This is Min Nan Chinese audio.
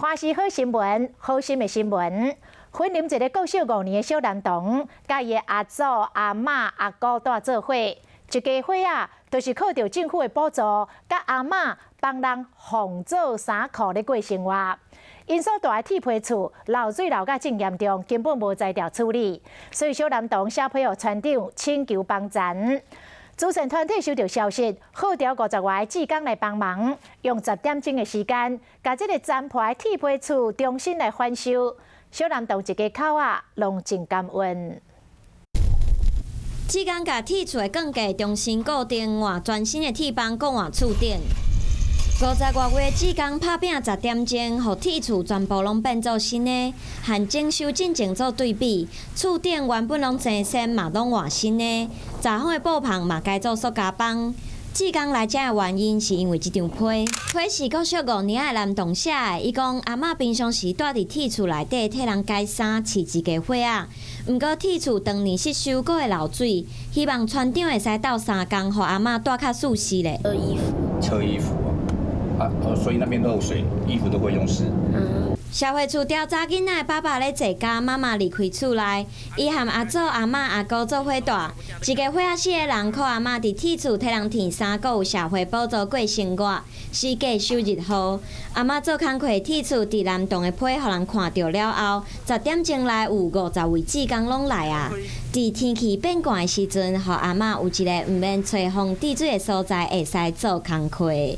華視好新聞，好心的新聞。雲林一个國小5年的小男童，佮伊的阿祖、阿嬤、阿姑蹛做伙，一家伙仔，就是靠著政府的補助，佮阿嬤幫人縫做衫褲咧過生活。𪜶所蹛的鐵皮厝漏水漏甲真嚴重，根本無才調處理，所以小男童寫批予村長請求幫贊。慈善團體收到消息，號召50外个志工來幫忙，用10點鐘的時間，共這个殘破的鐵皮厝重新來翻修。小男童一家口仔，攏真感恩。志工共鐵厝的鋼架重新固定，換全新的鐵枋，閣換厝頂。50外位志工拍拚10點鐘，予鐵厝全部攏變做新的，和整修進前做對比，厝頂原本攏生鉎嘛攏換新的，閘風的布棚嘛改做塑膠枋。志工來遮的原因是因為這張批，批是國小5年的男童寫的。伊講阿嬤平常時蹛佇鐵厝內底替人改衫，飼一家伙仔。毋過鐵厝長年失修，閣會漏水，希望村長會使鬥相共，予阿嬤蹛較舒適咧。車衣服，車衣服啊，所以那邊漏水，衣服都會溶濕。社會處調查囡仔的爸爸咧坐監，媽媽離開厝內，伊和阿祖、阿嬤、阿姑做伙蹛。一家伙仔四个人，靠阿嬤佇鐵厝替人添衫，閣有社會補助過生活，四季收入好。阿嬤做工課鐵厝佇南洞的批，予人看著了後，10點鐘內有50位志工攏來啊！佇天氣變寒的時陣，予阿嬤有一个毋免吹風滴水的所在，會使做工課。